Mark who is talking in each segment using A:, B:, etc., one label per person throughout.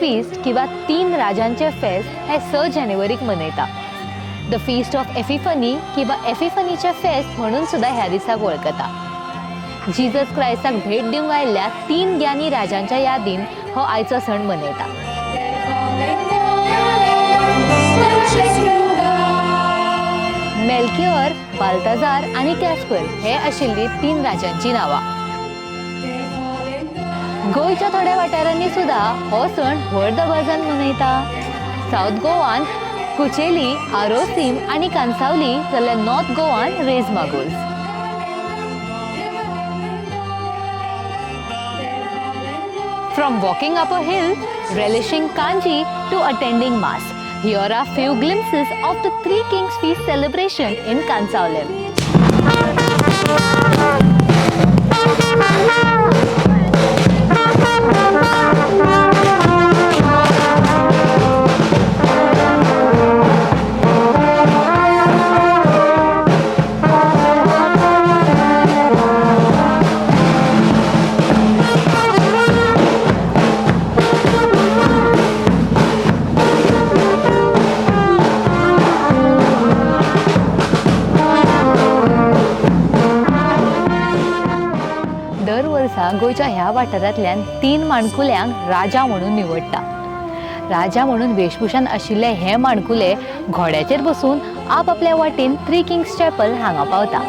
A: Feast किंवा तीन राजांचे फेस्त हे 6 जानेवारीक मनयता. The feast of एफिफनी किंवा एफिफनीचे फेस्त म्हणून सुद्दां ह्या दिसाक वळखता. जीजस क्रायस्टाक भेट दिवंक आयिल्ल्या तीन ज्ञानी राजांच्या यादीन हो आयचो सण मनयता. मेल्कियोर, बाल्ताजार आनी कॅस्पर हे आशिल्ली तीन राजांची नांवां. गोंयच्या थोड्या वाठारांनी सुद्दां हो सण व्हड दबाज्यान मनयता. सावथ गोवान कुचेली, आरोसीम आनी कांसावली, जाल्यार नॉर्थ गोवान रेज मागोज. From walking up a hill, relishing kanji to attending mass. Here are few glimpses of the Three Kings Feast celebration in Cansaulim. दर वर्सा गोंयच्या ह्या वाठारांतल्यान तीन माणकुल्यांक राजा म्हणून निवडटा. राजा म्हणून वेशभूषान आशिल्ले हे माणकुले घोड्याचेर बसून आपआपल्या वाटेन थ्री किंग्स चॅपल हांगा पावता.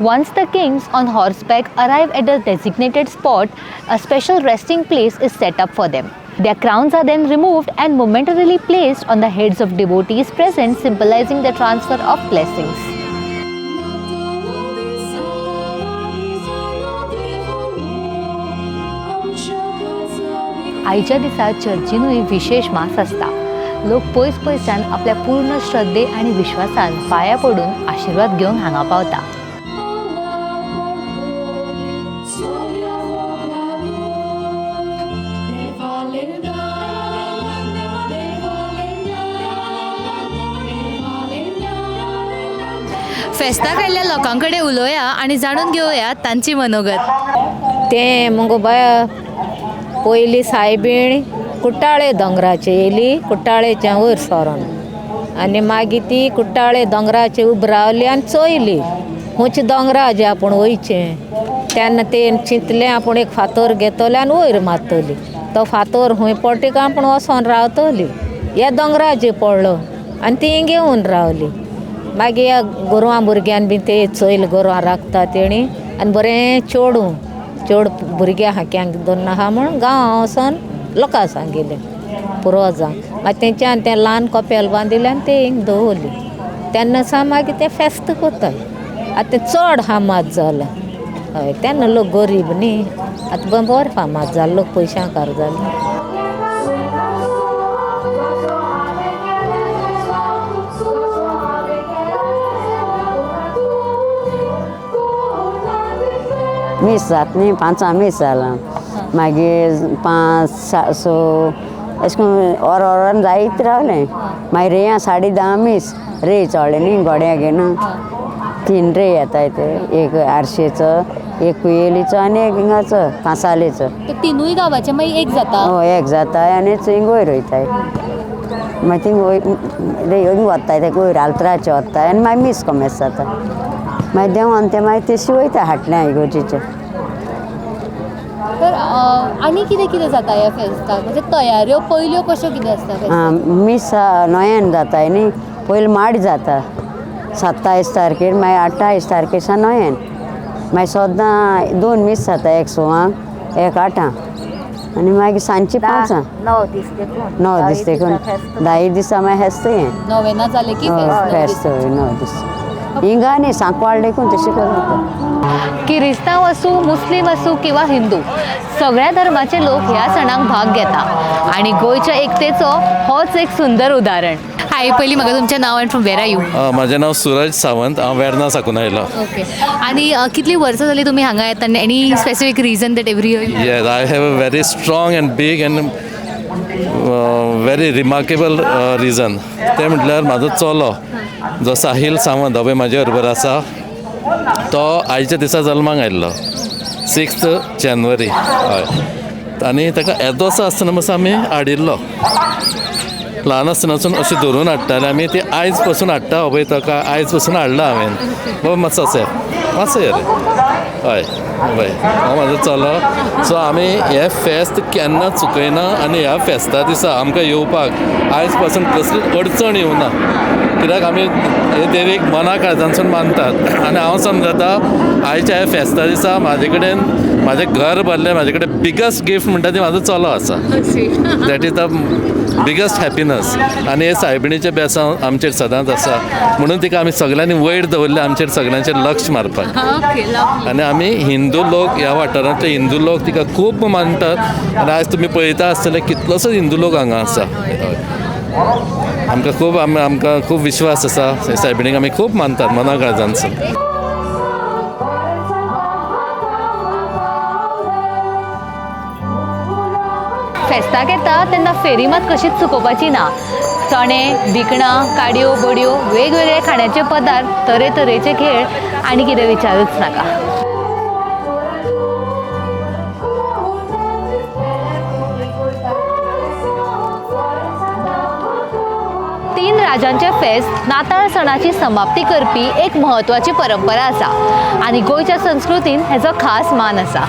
A: Once the kings on horseback arrive at the designated spot, a special resting place is set up for them. Their crowns are then removed and momentarily placed on the heads of devotees present, symbolizing the transfer of blessings. आयच्या दिसा चर्चीनूय विशेश मास आसता. लोक पयस पयसच्यान आपल्या पूर्ण श्रद्धे आनी विश्वासान पांया पडून आशिर्वाद घेवंक हांगा पावता. फेस्ताक आयिल्ल्या लोकां कडेन उलोवया आनी जाणून घेवया तांची मनोगत.
B: तें मुगो बाया, पयली सायबीण कुट्टाळे दोंगराचे येयली, कुट्टाळेच्या वयर सरोन, आनी मागीर ती कुट्टाळे दोंगराचे उब रावली आनी चोयली खंयच्या दोंगराचे आपूण वयचें. तेन्ना तें चिंतलें, आपूण एक फातोर घेतले आनी वयर मारतली, तो फातोर खंय पडटा काय आपूण वचोन रावतली. ह्या दोंगराचेर पडलो आनी ती घेवन रावली. मागीर ह्या गोरवां भुरग्यान बी ते चोयल, गोरवां राखता तेणी, आनी बरें चेडूं चेड भुरग्यां हाक्यांक दोन आहा म्हूण गांवां वचोन लोकांक सांगिल्लें, पुर्वजांक. मागीर तेंच्यान तें ल्हान कपेल बांदिल्लें आनी तें हिंग दवरली. तेन्ना सावन मागीर तें फेस्त करतात. आतां तें चड फामाद जालां. हय, तेन्ना लोक गरीब न्ही, आतां बरें फामाद जालो, लोक पयशांकार जाले.
C: मीस जात न्ही, पांचां मीस जालां, मागीर 5 6 अशें करून ओर ओरान जायत रावलें. मागीर रेयां 10:30 मीस रे चोडले न्ही घोड्या घेवन. तीन रे येताय ते, एक आरशेचो, एक कुयेलीचो आनी एक हिंगाचो कांसालेचो.
A: ते तिनूय गांवाचे मागीर एक जाता?
C: हय, एक जाताय आनी थिंग वयर वयताय. मागीर थिंग वयर रे हिंग वताय, ते वयर आल्तराचे वताय आनी मागीर मीस कोमेस जाता. मागीर देंवोन ते मागीर तशी वयता हाटल्या इगोर्जेचे.
A: तर आनी कितें कितें जाता ह्या फेस्ताक? म्हणजे तयाऱ्यो पयल्यो कश्यो कितें आसता फेस्ताक?
C: आं, मीस नोयेन जाताय न्ही, पयलीं माड जाता 27 तारखेर, मागीर 28 तारखेर सान नोयेन. मागीर सद्दां दोन मीस जाता, एक 6 एक 8 आनी मागीर सांजची 5.
B: 9 दीस देखून.
C: 9 दीस देखून, 10 दिसा मागीर फेस्त हें.
A: नोवेना जालें की फेस्त?
C: फेस्त, हय, 9 दीस हिंगा न्ही, सांकवाळ देखून तशें करता.
A: किरिस्तांव आसूं, मुस्लीम आसूं किंवा हिंदू, सगळ्या धर्माचे लोक ह्या सणाक भाग घेता आनी गोंयच्या एकतेचो होच एक सुंदर उदाहरण. हाय, पयलीं म्हाका तुमचें नांव आनी from where are you?
D: म्हाजें नांव सुरज सावंत. हांव वेर्ना साकून आयलो.
A: ओके, आनी कितलीं वर्सां जालीं तुमी हांगा येता आनी any specific reason that every year?
D: Yes, I have a very strong and big and very remarkable reason. तें म्हटल्यार म्हाजो चलो जो साहील सावंत हो पळय म्हाजे बरोबर आसा, तो आयच्या दिसा जल्माक आयिल्लो, 6 जानेवारी. हय, आनी ताका येदोसो आसतना पासून आमी हाडिल्लो. ल्हान आसतनासून अशें धरून हाडटाले आमी. ती आयज पसून हाडटा. हो पळय, ताका आयज पसून हाडला हांवें. बाबा, मातसो अशें मातसो यो रे. हय हय, हो म्हाजो चलो. सो आमी हें फेस्त केन्ना चुकयना आनी ह्या फेस्ता दिसा आमकां येवपाक आयज पासून कसलीच अडचण येवना, कित्याक आमी हे देवीक मना काळजांसून मानतात. आनी हांव समजता, आयच्या ह्या फेस्ता दिसा म्हाजे कडेन म्हाजें घर भरलें. म्हाजे कडेन बिगस्ट गिफ्ट म्हणटा ती म्हाजो चलो आसा. That is the biggest happiness. आनी हे सायबिणीचें बेसांव आमचेर सदांच आसा, म्हणून तिका आमी सगल्यांनी वयर दवरलें, आमचेर सगल्यांचेर लक्ष मारपाक. आनी आमी हिंदू लोक, ह्या वाठारांतले हिंदू लोक तिका खूब मानतात. आनी आयज तुमी पळयता आसतले, कितलोसोच हिंदू लोक हांगा आसा. आमकां खूब आमकां खूब विश्वास आसा. सायबिणीक आमी खूब मानतात मना काळजांसून.
A: फेस्ताक येता तेन्ना फेरी मात कशीच चुकोवपाची ना. चणे, भिकणां, काडयो, बडयो, वेगवेगळे खाण्याचे पदार्थ, तरेतरेचे खेळ आनी कितें विचारूच नाका. तीन राजांचे फेस्त नाताळ सणाची समाप्ती करपी एक म्हत्वाची परंपरा आसा आनी गोंयच्या संस्कृतीन हेजो खास मान आसा.